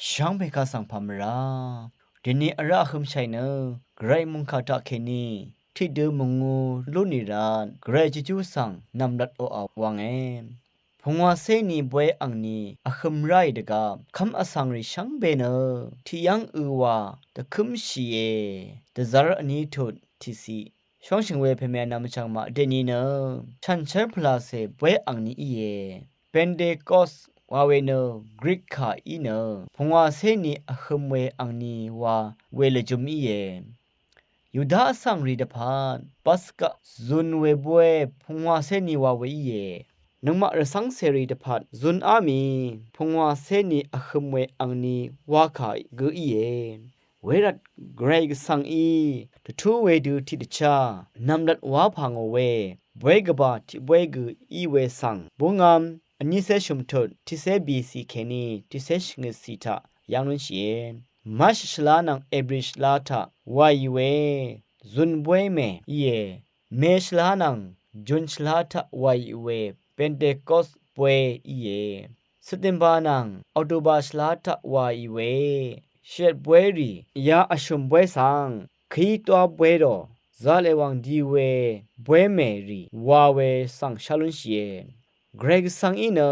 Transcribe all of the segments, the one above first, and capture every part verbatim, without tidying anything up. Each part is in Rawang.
Shvngpè kaq svng pà mvrá. Dèni vrá vhø̄mshàì nø, Gvray mòngkà taqkèní tiqdø mvngū lú nì rvt, Gvray jejú svng nv̀mlat oqà wv̄nge. Pungwàcé ni bóy angni vhø̄m ráì dvgvp kv́m vsvng rì shvngbe nø, tiqyv́ng ø̄ wa dvkǿmshìe. Dvzv́r vní tut tiqciq. Shóngshø̀ng we pèmè vnvm vchv̀ng maq dèni nø, shànshér pvlàcè bóy angni íe. Pentekos wa we nø Grik kà í nø, pungwàcé ni vhø̄m we angni wa we lvjø̄m íe. Yuda vsvng rì dvpvt Paska zun we bóy pungwàcé ni wa we íe. Nøngmaq rvcv́ngcèrì dvpvt zun á mì pungwàcé ni vhø̄m we angni wa kà gø íe. Wervt Gvray Gvsvng í dvtú wedø tiqdvchá nv̀mlat wá pà ngò we bóy gvbà tiq bóy gø í we svng búngv́m vnícé shø̀mtut tiqcé bìcì kèní tiqcé shvngøtcì taq yv́ng lúnshìe. Márshì shvlá nvng Ebri shvlá taq wàì we zun bóy mè íe. Mé shvlá nvng Jun shvlá taq wàì we Pentekos bóy íe. Septemba nvng Oktoba shvlá taq wàì we shvt bóy rì ya vshø̀m bóy svng kí dwá bóy rò zalè wàng di we bóy mè rì wa we svng shá lúnshìe. Gvray Gvsvng í nø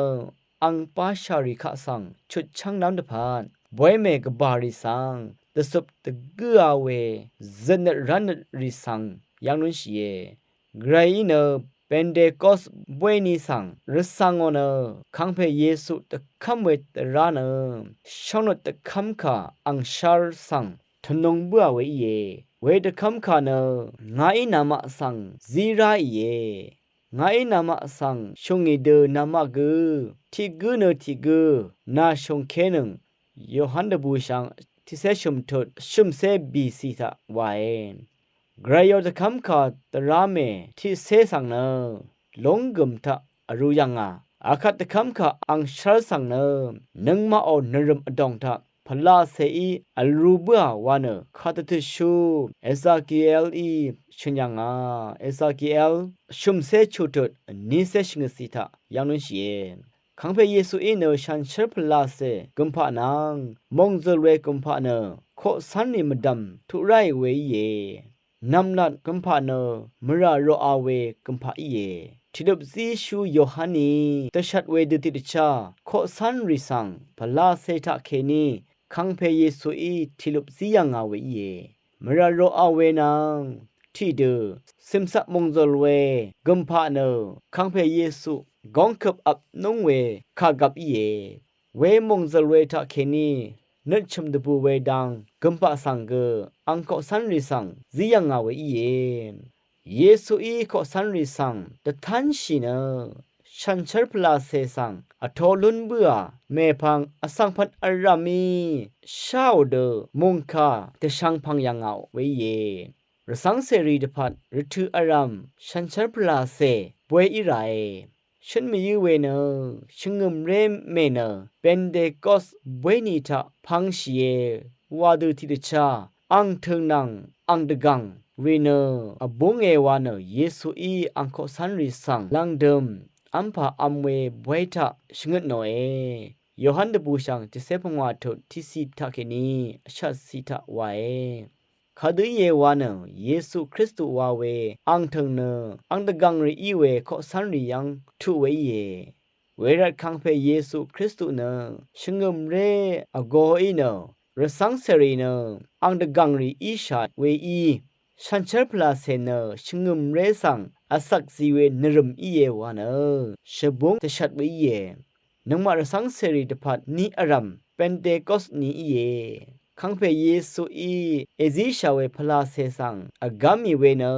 ang bashà rì kaq svng chutchv́ng lv́m dvpvt bóy mè gvbà rì svng dvcøp dvgǿa we zøtnøt rv́nnøt rì svng yv́ng lúnshìe. Gvray í nø Pentekos bóy ni svng rvcv̀ngò nø kangpè Yesu dvkv́m we dvrá nø shóngnøt dvkv́mkà angshv́r svng tø̀nung bǿà we íe. We dvkv́mkà nø ngàí namaq svng zí ráìe. Ngàí namaq svng shùngì dø namaq gø tiq gǿ nø tiq gǿ nà shùngkénøng. Yohan dvbùshv̀ng tiqcé shø̀mtut shø̀mcé bìcì taq wàe. Gvrayò dvkv́mkà dvrá mè tiqcé svng nø lónggø̀m taq vrū yv̀ngà. Akvt dvkv́mkà angshv́r svng nø nøngmaqò nvrø̀m vdòng taq pvlacèí vrū bǿà wa nø kadvtøtshú Ezekielí shø̀n yv̀ngà. Ezekiel shø̀mcé chutut vnícé shvngøtcì taq yv́ng lúnshìe. Kangpè Yesuí nø shànshér pvlacè gø̀mpaq nvng mòngzø̀l we gø̀mpaq nø koqcv́nrì mvdv̀m tuq ráì we íe. Nv̀mlat gø̀mpaq nø mvrà roqa we gø̀mpaq íe. Tìløp zíshú Yohaní dvshat wedø tiqdvchá koqcv́nrì svng pvlacè taqkèní kangpè Yesuí tìløp zí yv̀ngà we íe. Mvrà roqa we nvng tiqdø cìmcaq mòngzø̀l we gø̀mpaq nø kangpè Yesu góngkøp vpnúng we kàgvp íe. We mòngzø̀l we taqkèní nøt chø̀m dvbù we dang gø̀mpaq svng gø ang koqcv́nrì svng zí yv̀ngà we íe. Yesuí koqcv́nrì svng dvtánshì nø shànshér pvlacè svng vtō lún bǿà mèpvng vsvng pvn vrv̀mí sháò dø mòngkà dvshvngpv̀ng yv̀ngà we íe. Rvcv́ngcèrì dvpvt rvtø̀ vrv̀m shànshér pvlacè bóy í ràe. Shǿn mvyǿ we nø shvngø̀mré mè nø Pentekos bóyni taq pvngshìe wa dø tiqdvchá ang tø̀ng nvng ang dvgv̀ng rì nø vbúnge wa nø Yesuí ang koqcv́nrì svng lv̀ngdø̀m v́mpà v̄m we bóy taq shvngøt nòe. Yohan dvbùshv̀ng tiqcé pungwà tut tiqciq taqkèní vshatciq taq wàe. Kadø íe wa nø Yesu Kristu wa we ang tø̀ng nø ang dvgv̀ng rì í we koqcv́nrì yv́ng tuq we íe. Wervt kangpè Yesu Kristu nø shvngø̀mré vgo í nø rvcv́ngcèrì nø ang dvgv̀ng rì íshà weí shànshér pvlacè nø shvngø̀mré svng vcvk zi we nvrø̀m íe wa nø shvbúng dvshat we íe. Nøngmaq rvcv́ngcèrì dvpvt ni vrv̀m Pentekos ni íe. Kangpè Yesuí èzíshà we pvlacè svng vgv́m mì we nø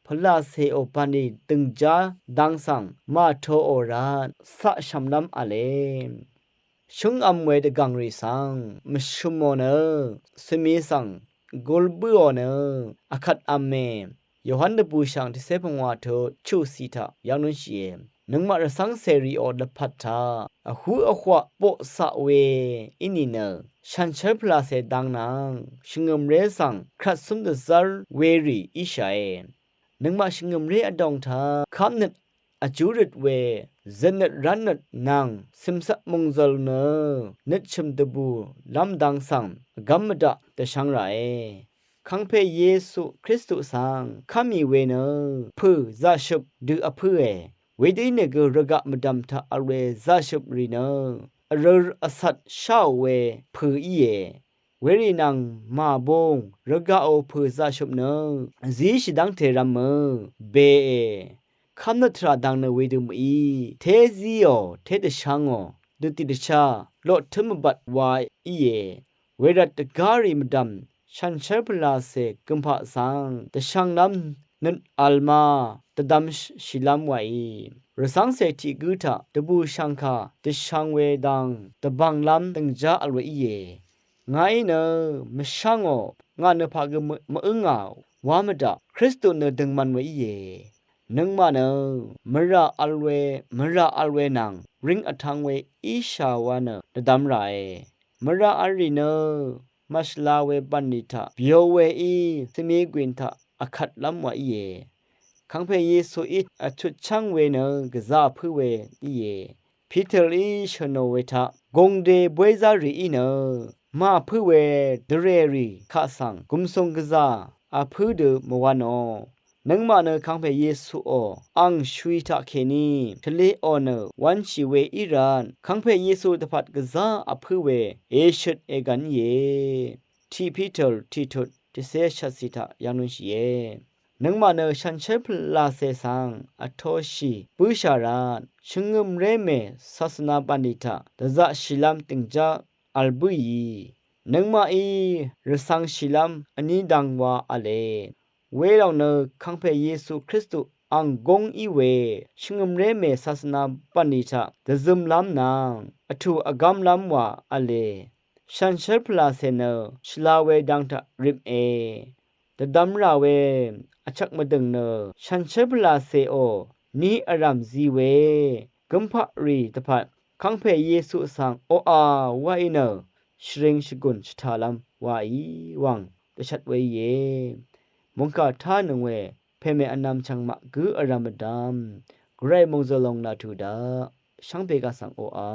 pvlacèò bv̀nlì dø̀ngjá dang svng màtoò rvt caq shv̀mlv́m v̄le. Shǿngv̄m we dvgv̀ngrì svng mvshø̀mò nø svmi svng gul bǿò nø vkvt v̄me. Yohan dvbùshv̀ng tiqcé pungwà tut chuqciq taq yv́ng lúnshìe. Nøngmaq rvcv́ngcèrìò dvpvt taq vhú vhwaq boqcaq we í nìnø shànshér pvlacè dang nvng shvngø̀mré svng kvt cǿm dvzv́r werì íshàe. Nøngmaq shvngø̀mré vdòng taq kv́mnøt vjúrøt we zøtnøt rv́nnøt nvng cø̀mcvp mòngzø̀l nø nøtshø̀m dvbù lv́m dang svng vgv́m mvdaq dvshvng ràe. Kangpe Yesu Kristu svng kv́mì we nø pø̀ zaqshøp dø vpǿe. Wedø ínìgø rvgaq mvdv̀m taq vl we zaqshøp rì nø vrør vcat sháò we pø̀ íe. Werì nvng màbung rvgaqò pø̀ zaqshøp nø zíshì dv́ngte rv̄mø bèe. Kv́mnøt tvrà dang nø wedø mø̀í, té zíò, té dvshvngò, dø tiqdvchá loqtǿm mvbat wa íe. Wervt dvgárì mvdv̀m shànshér pvlacè gømpaq svng dvshvnglv́m nøt vl ma dvdvmshìlv́m waí. Rvcv́ngcè tiq gǿ taq dvbùshv̀ngkà dvshvng we dang dvbv̀nglv́m dø̀ngjá vl we íe. Ngàí nø mvshv́ngò, ngà nø paqgø mø-, mv-ǿngà wa mvdaq Kristu nø døngman we íe. Nøngmaq nø mvrà vl we, mvrà vl we nvng ring vtv̄ng we íshà wa nø dvdvm ràe. Mvrà vl rì nø màshvla we bv̀nlì taq byo weí svmi gwìn taq vkvtlv́m wa íe. Kangpe Yesuí vtutchv́ng we nø gvzá vpǿ we íe. Piterí shø̀nò we taq gungde bwézá rìí nø màpǿ we dvrèrì kaq svng gùmsùng gvzá vpǿ dø mvwánò. Nøngmaq nø kangpe Yesuò ang shvwi taqkèní tvleqò nø wv̄nshì we í rvt kangpe Yesu dvpvt gvzá vpǿ we èshøt ègv̀n íe. Tiq Piter tiqtut tiqcé shvtcì taq yv̀ng lúnshìe. Nøngmaq nø shànshér pvlacè svng vtoshì bǿshà rvt shvngø̀mré mè sasvna bv̀nlì taq dvzaqshìlv́m dø̀ngjá vl bǿì. Nøngmaqí rvcv̄ngshìlv́m vní dang wa v̄le. Welòng nø kangpe Yesu Kristu ang gúng í we shvngø̀mré mè sasvna bv̀nlì taq dvzømlv́m nvng vtù vgv́mlv́m wa v̄le. Shànshér pvlacè nø shvla we dang taq ripme. Dvdvm rà we vchvk mvdø̀ng nø shànshér pvlacèò ní vrv̀m zi we gømpaqrì dvpvt kangpe Yesu svng oqà waí nø shvring shvgùn shvtàlv́m waí wv̀ng dvshvt we íe. Mòngkà tánøng we pèmè vnvm chv̀ng maq gǿ vrv̀m mvdv̀m gvray mòngzø̀l lòng laq tuq daq shvngbe gaq svng oqà.